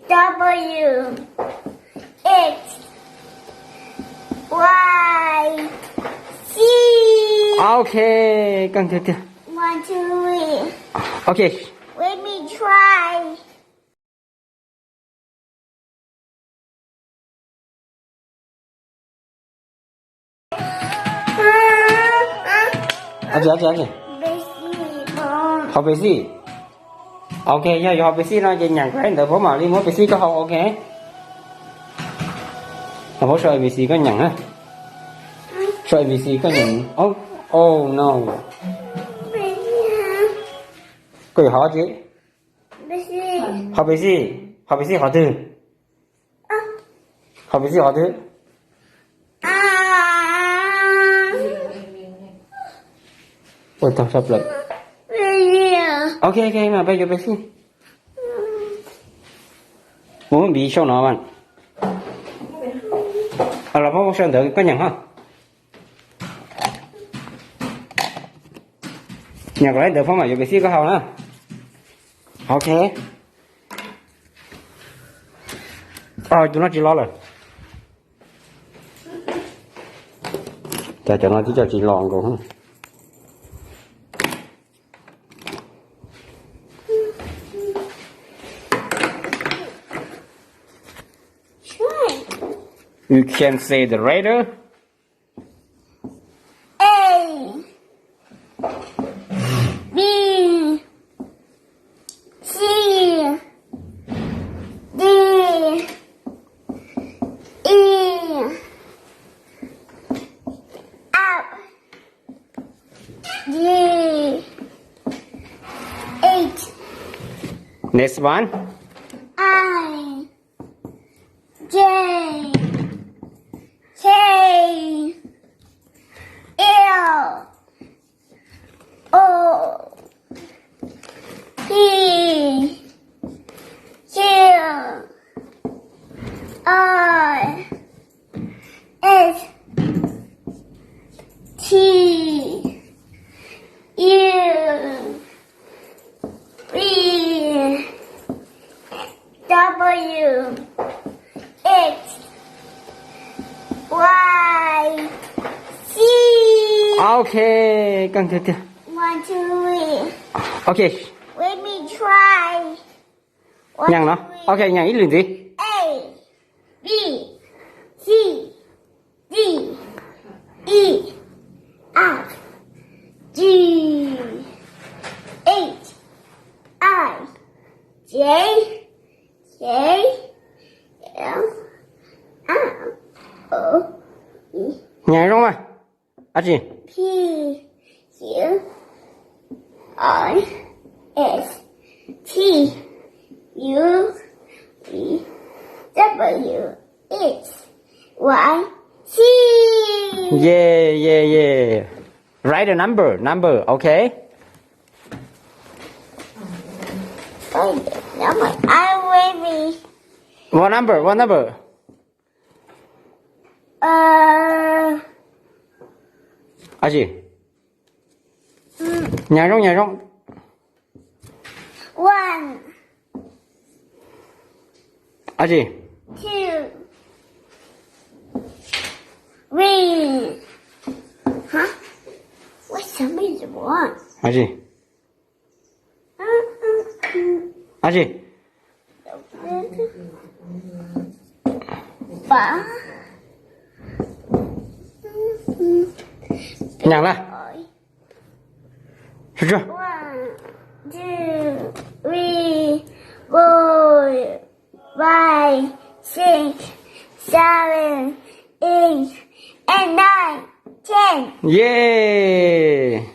W, X, Y, Z. Ok, kawg tiag tiag. One, two, three. Ok. Let me try. Ab tsi, ab tsi, ab tsi. Pepsi. Hov Pepsi. Ok, yog yuav hov Pepsi no ces nyeem qhov ntawd pab mam li muab Pepsi koj haus, ok. Pab sau A B C koj nyeem na. Sau A B C koj nyeem. Oh, oh no. Koj yuav hov tsi? Hov Pepsi, hov Pepsi qhov twg? Hov Pepsi qhov twg? Ua tau sab plaws. Ok, ok, mas peb yuav Pepsi. Mus npiv sau no mas. Los pab sau ntawd koj nyeem ho. Nyeem qhov ntawd pab mam yuav Pepsi koj haus na. Ok. Tus no tsis los lawm. Cas cov no twb tsis los nkaus. You can say the letter. A, B, C, D, E, F, G, H. Next one. I, J, K, L, O, P, Q, R, S, T, U, V, W, X, Y, Z. Ok, kawg tiag tiag. One, two, three. Ok. Let me try. One, nyeem no. Two, three. Ok, nyeem ib lwm ntxiv. A, B, C, D, E, F, G, H, I, J, K, L, M, N, O, P. Nyeem zoo mas. Ab tsi? P, Q, R, S, T, U, V, W, X, Y, Z. Yeah, yeah, yeah. Write the number, number, okay? Wait, number. I will be. What number? What number? Ab tsi? Nyeem zoo, nyeem zoo. One. Ab tsi? Two. Three. Huh? What's the middle one? Ab tsi? Ab tsi? Nyeem lawm. One, two, three, four, five, six, seven, eight, and nine, ten. Yeah.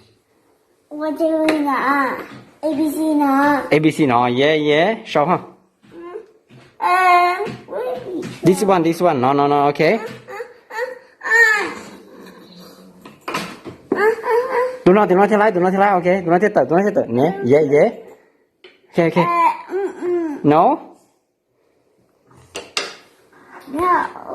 What do we know? A B C no. A B C no, yeah, yeah, sau ha. This one, this one, no, no, no, okay. Tus no, tus no thiaj laib, tus no thiaj laib, okay, tus no thiaj tawm, tus no thiaj tawm, ne, yeah, yeah. Okay, okay. No. No.